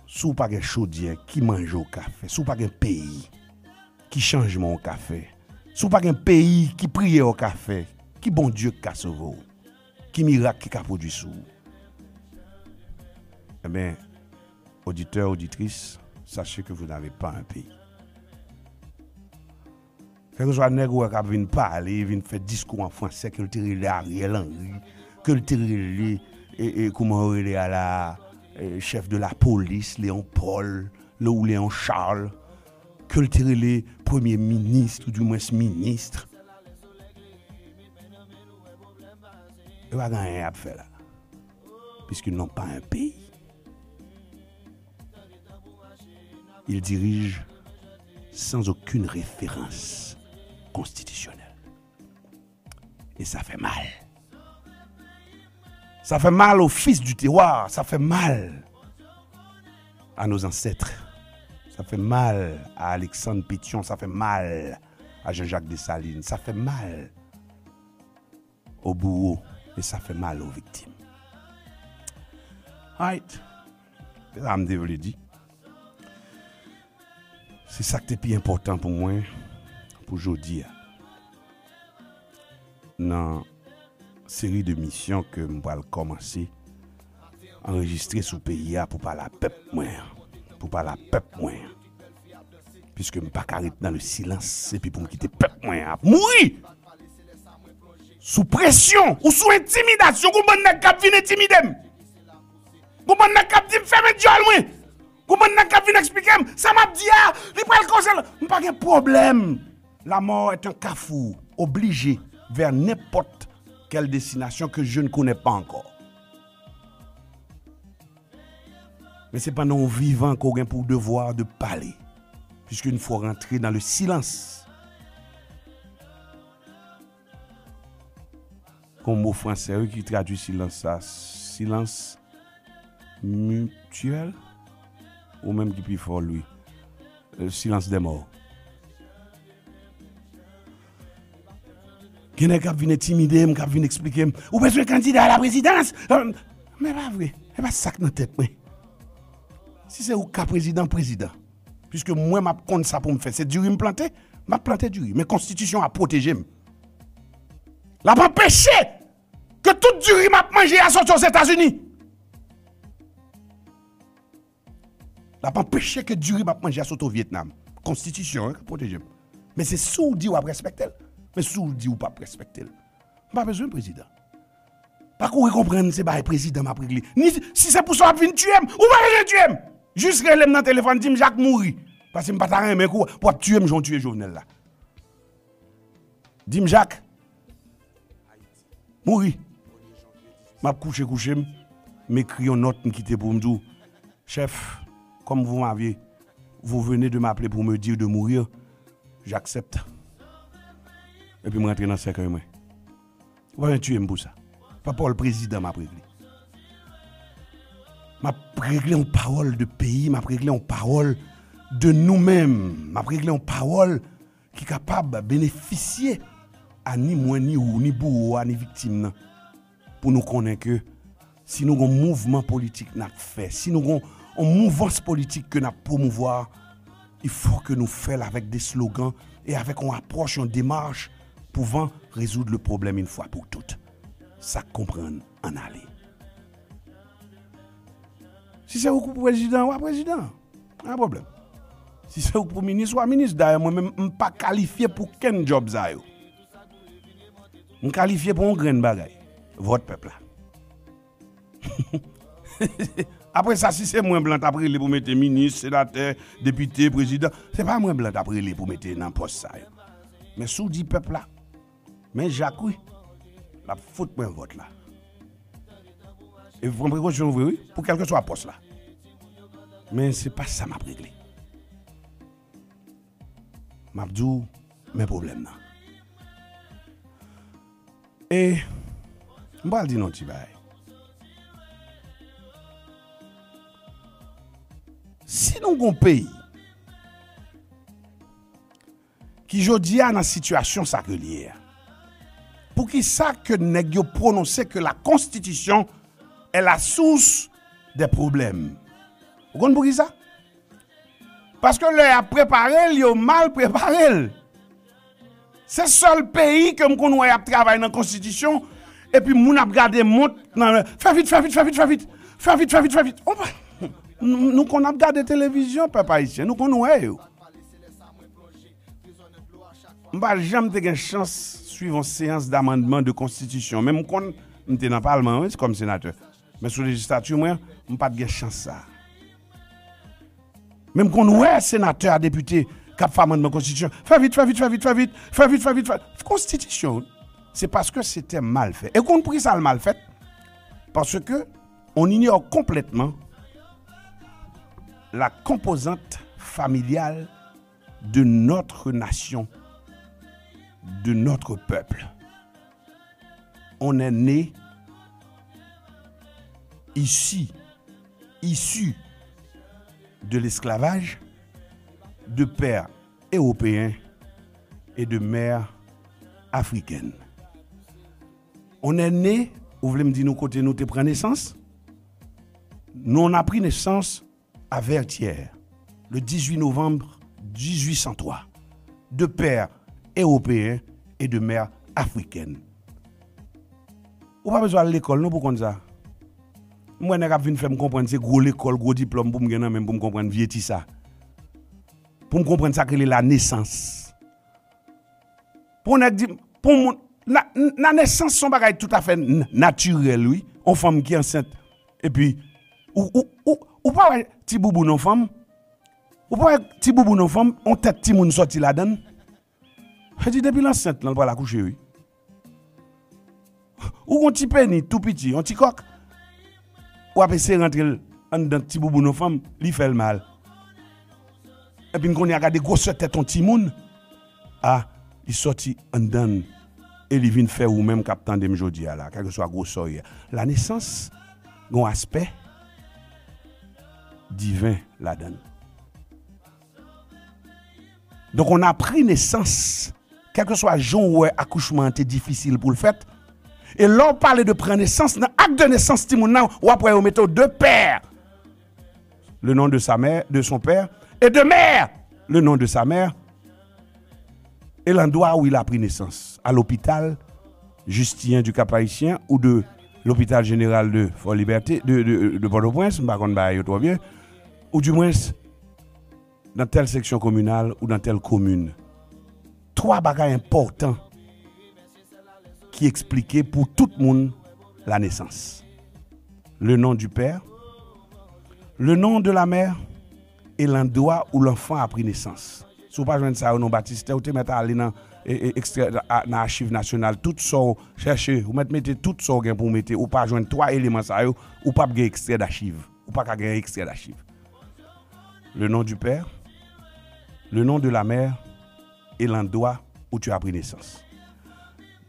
Si w pa gen chodyè, ki manje w ka fè? Si w pa gen peyi, ki chanjman w ka fè? Si w pa gen peyi, ki priyè w ka fè? Ki Bondye k ka sove w? Ki mirak ki ka pwodui sou ou? Enben, Auditeurs, auditrices, sachez que vous n'avez pas un pays. Kèlkeswa nèg ou wè k ap vin pale, vin fè diskou an fransè, ke l te rele Ariel Henry, ke l te rele, e, e, kouman yo rele a la, e, chèf de la polis, Léon Paul, le, ou Léon Charles, ke l te rele premye minis, ou dimwens minis. Yo pa gen anyen y ap fè la. Puisqu'ils n'ont pas un pays. Ils dirigent sans aucune référence constitutionnelle. Et ça fait mal. Ça fait mal aux fils du terroir, ça fait mal à nos ancêtres. Ça fait mal à Alexandre Pétion, ça fait mal à Jean-Jacques Dessalines, ça fait mal aux bourreaux, et ça fait mal aux victimes. Alright. Se sa m te vle di. Se sa k te pi enpòtan pou mwen pou jodi a. Nan seri de misyon ke m pral kòmanse anrejistre sou peyi a pou pale a pèp mwen an. Pou pale a pèp mwen an. Puisque m pa ka ret dans le silence epi pou m kite pèp mwen an ap mouri sou presyon ou sou entimidasyon. Gon bann nèg k ap vin entimide m. Gon bann nèg k ap di m fèmen dyòl mwen. Gon bann nèg k ap vin eksplike m sa m ap di a, li pral koze l. M pa gen pwoblèm. La mort est un carrefour obligé vers n'importe quelle destination que je ne connais pas encore. Men se pandan w vivan ke w gen pou devwa de pale. Puisque une fois rentré dans le silence, gon mo fransè wi ki tradui silans sa, silence mutuel, ou menm ki pi fò l wi. Euh, silence des morts. Gen nèg k ap vin entimide m, k ap vin eksplike m, ou bezwen kandida a la prezidans. Men pa vre, e pa sa k nan tèt mwen. Si se ou k ka prezidan, prezidan. Puisque mwen m ap konn sa pou m fè, se diri m plante, m ap plante diri. Men konstitisyon an ap pwoteje m. L ap anpeche ke tout diri m ap manje a soti Ozetazini. L ap anpeche ke diri m ap manje a soti o Vyetnam. Konstitisyon an k ap pwoteje m. Men se si w di w ap respekte l. Men si w di w p ap respekte l. M pa bezwen prezidan. Pa kouri konprann se bagay prezidan m ap regle. Ni si se pou sa w ap vin tiye m, ou pa bezwen tiye m. Jis rele m nan telefòn, di m Jak mouri. Paske m pa ta renmen kou pou w ap tiye m jan w tiye Jovenel la. Di m Jak mouri. M ap kouche kouche m, m ekri yon nòt m kite pou m di w, chèf, comme vous m'avez, vous venez de m'appeler pour me dire de mourir, j'accepte. Epi m rantre nan sèkèy mwen. Ou pa bezwen tiye m pou sa. Pa pawòl prezidan m ap regle. M ap regle yon pawòl de peyi, m ap regle yon pawòl de nou menm. M ap regle yon pawòl ki kapab benefisye a ni mwen, ni ou, ni bouwo a, ni viktim nan. Pou nou konnen ke si nou gon mouvman politik n ap fè, si nou gon yon mouvans politik ke n ap pwomouvwa, il faut que nou fè l avèk de slogan e avèk yon apwòch, yon demach pouvant résoudre le problème une fois pour toutes. Sa k konprann, ann ale. Si se ou k pou prezidan, w a prezidan. Pa gen pwoblèm. Si se ou k pou minis, w a minis. Dayè, mwen menm, m pa kalifye pou kenn djòb sa yo. M kalifye pou yon grenn bagay. Vòt pèp la. Apre sa, si se mwen blan t ap rele pou mete minis, senatè, depite, prezidan, se pa mwen blan t ap rele pou mete nan pòs sa yo. Men si w di pèp la, men Jak wi, l ap fout mwen vòt la. E pran prekosyon vre wi, pou kèlkeswa pòs la. Men se pa sa m ap regle. M ap di w, men pwoblèm nan. E m pral di nou yon ti bagay. Si nou gon peyi ki jodi a nan sitiyasyon sa ke l ye a, poukisa ke nèg yo pwononse ke la konstitisyon est la source des problèmes? Ou konn poukisa? Paske lè y ap prepare l, yo mal prepare l. Se sèl peyi ke m konn wè y ap travay nan konstitisyon, epi moun ap gade mont nan, fè vit, fè vit, fè vit, fè vit, fè vit, fè vit, fè vit. Ou pa, Nou, nou konn ap gade televizyon, pèp ayisyen, nou konn wè yo. M pa janm te gen chans swiv yon seyans damandman de konstitisyon. Men m konn, m te nan palman, wi, kòm senatè. Men sou lejistati mwen, m pa t gen chans sa. Men m konn wè senatè a depite k ap fè amandman konstitisyon. Fè vit, fè vit, fè vit, fè vit, fè vit, fè vit, fè konstitisyon. Se paske se te mal fèt. E w konn poukisa l mal fèt? Paske on inyò konplètman la composante familiale de notre nation, de notre peuple. On est né ici, issu de l'esclavage, de pères européens et de mères africaines. On est né, ou vle m di nou kote nou te pran nesans? Nous, on a pris naissance à Vertières, le dix-huit novembre dix-huit cent trois, de pères européens et de mères africaines. Ou pa bezwen al lekòl non pou konn sa. M wè nèg ap vin fè m konprann se gwo lekòl, gwo diplòm pou m gen nan men m pou m konprann vye ti sa. Pou m konprann sa k rele la nesans. Pou nèg di, pou moun, la, la nesans se yon bagay toutafè n-, natirèl, wi. On fanm ki ansent, epi, ou, ou, ou, ou pa wè ti bouboun on fanm? Ou pa wè ti bouboun on fanm, on tèt timoun sòti ladan l? Sa di depi l ansent lan, l pral akouche, wi. Ou gon ti peni tou piti, yon ti kòk, w ap eseye rantre l anndan ti bouboun yon fanm, li fè l mal. Epi n konnen a gade gwosè tèt yon timoun, a, li sòti anndan l e li vin fè ou menm k ap tande m jodi a la, kèlkeswa gwosè w ye. La nesans gon aspè diven ladan l. Donk, on a pris naissance, kèlkeswa jan w wè akouchman an te difisil pou l fèt. E lè w pale de pran nesans, nan ak de nesans timoun nan, w ap wè yo mete w de père, le nom de sa mère, de son père, et de mère, le nom de sa mère, et l'endroit où il a pris naissance, à l'hôpital Justinien du Cap-Haïtien ou de l'hôpital général de Fort-Liberté, de, de, de Port-au-Prince, m pa konn bagay yo twò byen, ou du moins, dans telle section communale ou dans telle commune. Twa bagay enpòtan ki eksplike pou tout moun la nesans. Le nom du père, le nom de la mère et l'endroit où l'enfant a pris naissance. Si w pa jwenn sa yo nan batistè, ou te mèt ale nan, e, e, ekstrè, a, nan achiv nasyonal, tout sa w chèche, ou mèt mete tout sa w gen pou w mete, ou pa jwenn twa eleman sa yo, ou p ap gen ekstrè dachiv. Ou pa ka gen ekstrè dachiv. Le nom du père, le nom de la mère et l'endroit où tu as pris naissance.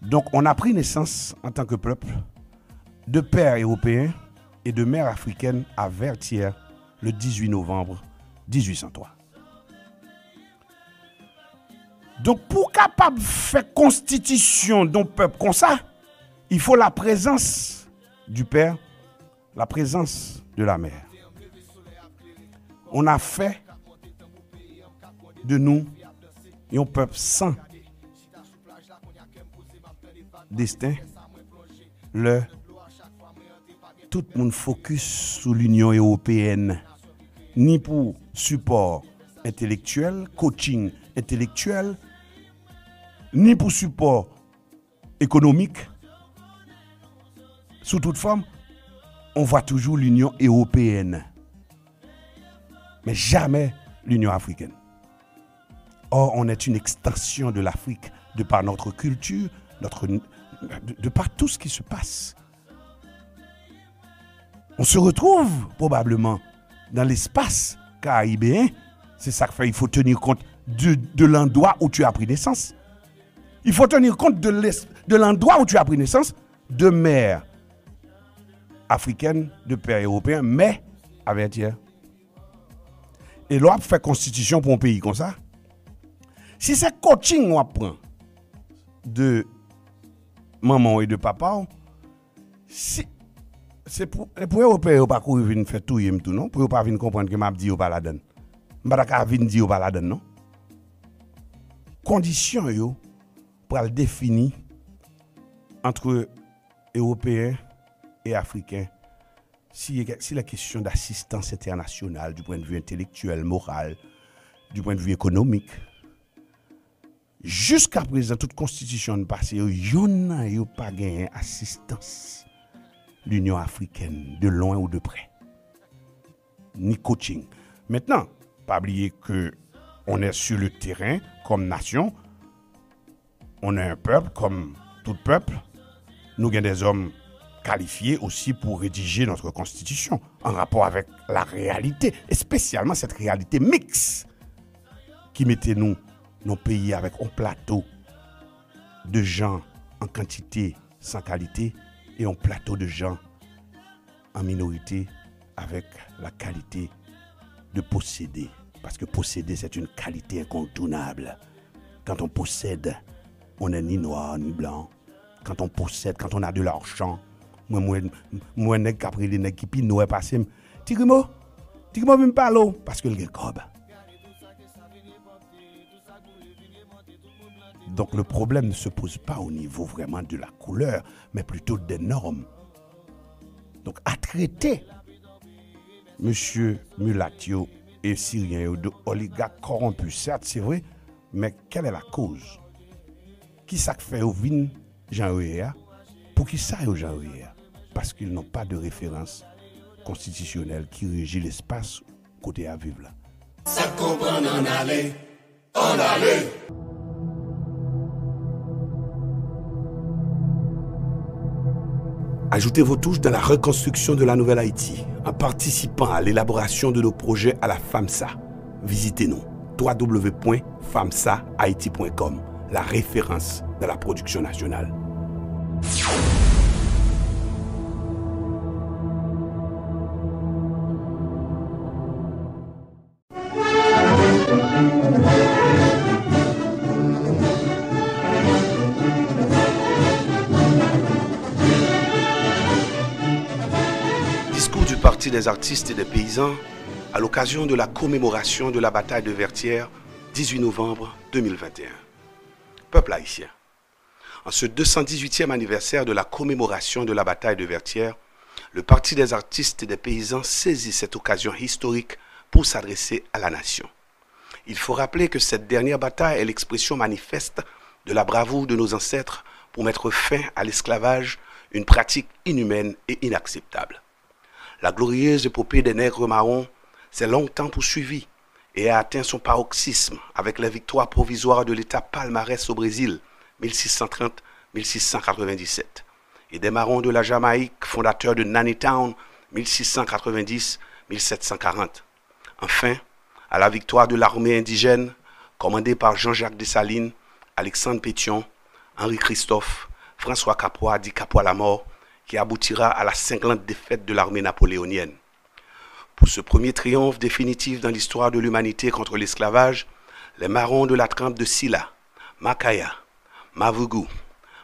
Donc, on a pris naissance en tant que peuple de pères européens et de mères africaines à Vertières le dix-huit novembre dix-huit cent trois. Donk, pou w kapab fè konstitisyon yon pèp konsa, il faut la présence du père, la présence de la mère. On a fait de nous yon pèp san desten lè tout moun fokis sou Linyon Ewopeyèn, ni pou sipò entelektyèl, coaching entelektyèl, ni pou sipò économique, sous toute forme, on voit toujours l'Union européenne, mais jamais l'Union africaine. Or, on est une extension de l'Afrique de par notre culture, notre, de, de par tout ce qui se passe. On se retrouve probablement dans l'espace caribéen. C'est ça qui fait, il faut tenir compte de, de l'endroit où tu as pris naissance. Il faut tenir compte de l'es-, de l'endroit où tu as pris naissance, de mère africaine, de père européen, mais avertir. E lè w ap fè konstitisyon pou yon peyi konsa, si se coaching w ap pran de manman w e de papa w, si, se pou, e pou Ewopeyen yo pa kouri vin fè touye m tou non, pou yo pa vin konprann ke m ap di yo pa ladann. M pa ta ka vin di yo pa ladann non. Kondisyon yo pral defini ant Ewopeyen e Afriken si, si la kesyon dasistans entènasyonal, du pwen de vi entèlektyèl, moral, du pwen de vi ekonomik, jiska prezan, tout konstitisyon n pase yo, yonn nan yo pa genyen asistans Linyon Afrikèn, de lwen ou de prè. Ni coaching. Mentnan, pa bliye ke on est sur le terrain comme nation, on est un peuple comme tout peuple. Nou gen des hommes qualifiés aussi pour rédiger notre constitution en rapport avec la réalité, spécialement cette réalité mixte qui mete nou nan peyi avèk on plato de jan an kantite san kalite e on plato de jan an minorite avec la qualité de posséder. Parce que posséder, c'est une qualité incontournable. Quand on possède, on n'est ni noir ni blanc. Quand on possède, quand on a de l'argent, mwen, mwen, mwen, nèg k ap rele nèg ki pi nwè pase m, Ti Grimaud, Ti Grimaud vin pale w, paske l gen kòb. Donc le problème ne se pose pas au niveau vraiment de la couleur, mais plutôt des normes. Donc à traiter mesye milat yo e siryen yo de oligak kòwonpi, sèt, se vre, men quelle est la cause? Kisa k fè yo vin jan yo ye a? Poukisa yo jan yo ye a? Parce qu'ils n'ont pas de référence constitutionnelle qui régit l'espace kote y ap viv la. Sa k konprann ann ale, ann ale! Ajoutez vos touches dans la reconstruction de la Nouvelle Haïti en participant à l'élaboration de nos projets à la FAMSA. Visitez-nous, w w w point famsa haiti point com, la référence dans la production nationale. Discours du Parti des artistes et des paysans à l'occasion de la commémoration de la bataille de Vertières, dix-huit novembre deux mille vingt et un. Peuple haïtien, en ce deux cent dix-huitième anniversaire de la commémoration de la bataille de Vertières, le Parti des artistes et des paysans saisit cette occasion historique pour s'adresser à la nation. Il faut rappeler que cette dernière bataille est l'expression manifeste de la bravoure de nos ancêtres pour mettre fin à l'esclavage, une pratique inhumaine et inacceptable. La glorieuse épopée des Nègres marrons s'est longtemps poursuivie et a atteint son paroxysme avec les victoires provisoires de l'État palmarès au Brésil, mille six cent trente, mille six cent quatre-vingt-dix-sept, et des Marrons de la Jamaïque, fondateurs de Nanny Town, mille six cent quatre-vingt-dix, mille sept cent quarante. Enfin, à la victoire de l'armée indigène, commandée par Jean-Jacques Dessalines, Alexandre Pétion, Henri Christophe, François Capois, dit Capois la mort, qui aboutira à la cinglante défaite de l'armée napoléonienne. Pour ce premier triomphe définitif dans l'histoire de l'humanité contre l'esclavage, les Marrons de la trempe de Sylla, Makaya, Mavougou,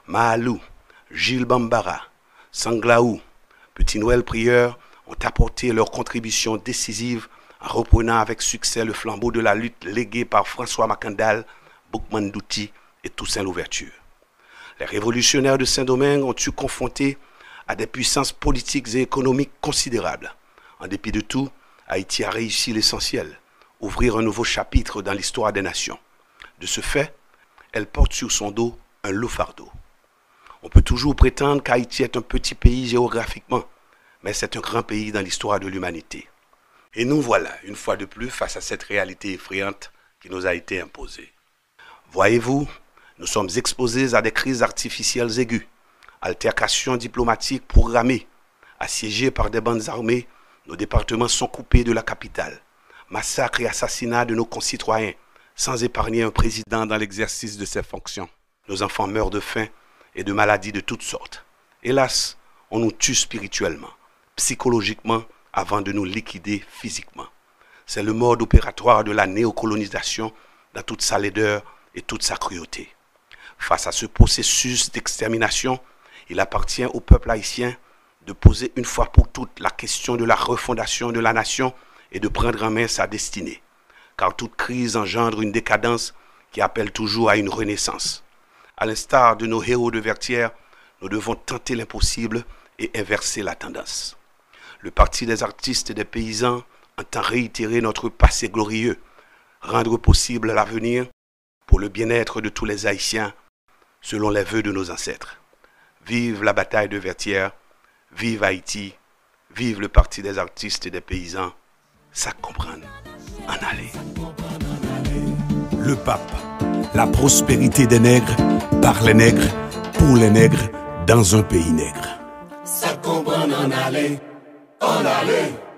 Mahalou, Gilles Bambara, Sanglaou, Petit Noël Prieur ont apporté leur contribution décisive en reprenant avec succès le flambeau de la lutte léguée par François Mackandal, Boukman Doutty et Toussaint Louverture. Les révolutionnaires de Saint-Domingue ont eu confronté à des puissances politiques et économiques considérables. En dépit de tout, Haïti a réussi l'essentiel, ouvrir un nouveau chapitre dans l'histoire des nations. De ce fait, elle porte sur son dos un lourd fardeau. On peut toujours prétendre qu'Haïti est un petit pays géographiquement, mais c'est un grand pays dans l'histoire de l'humanité. Et nous voilà, une fois de plus, face à cette réalité effrayante qui nous a été imposée. Voyez-vous, nous sommes exposés à des crises artificielles aiguës, altercations diplomatiques programmées, assiégés par des bandes armées, nos départements sont coupés de la capitale, massacres et assassinats de nos concitoyens, sans épargner un président dans l'exercice de ses fonctions. Nos enfants meurent de faim et de maladies de toutes sortes. Hélas, on nous tue spirituellement, psychologiquement, avant de nous liquider physiquement. C'est le mode opératoire de la néocolonisation dans toute sa laideur et toute sa cruauté. Face à ce processus d'extermination, il appartient au peuple haïtien de poser une fois pour toutes la question de la refondation de la nation et de prendre en main sa destinée. Car toute crise engendre une décadence qui appelle toujours à une renaissance. À l'instar de nos héros de Vertières, nous devons tenter l'impossible et inverser la tendance. Le Parti des artistes et des paysans entend réitérer notre passé glorieux, rendre possible l'avenir pour le bien-être de tous les Haïtiens, selon les vœux de nos ancêtres. Vive la bataille de Vertières, vive Haïti, vive le Parti des artistes et des paysans, sa k konprann, ann ale. Le Pape, la prospérité des nègres, par les nègres, pour les nègres, dans un pays nègre. Sa k konprann, ann ale, ann ale.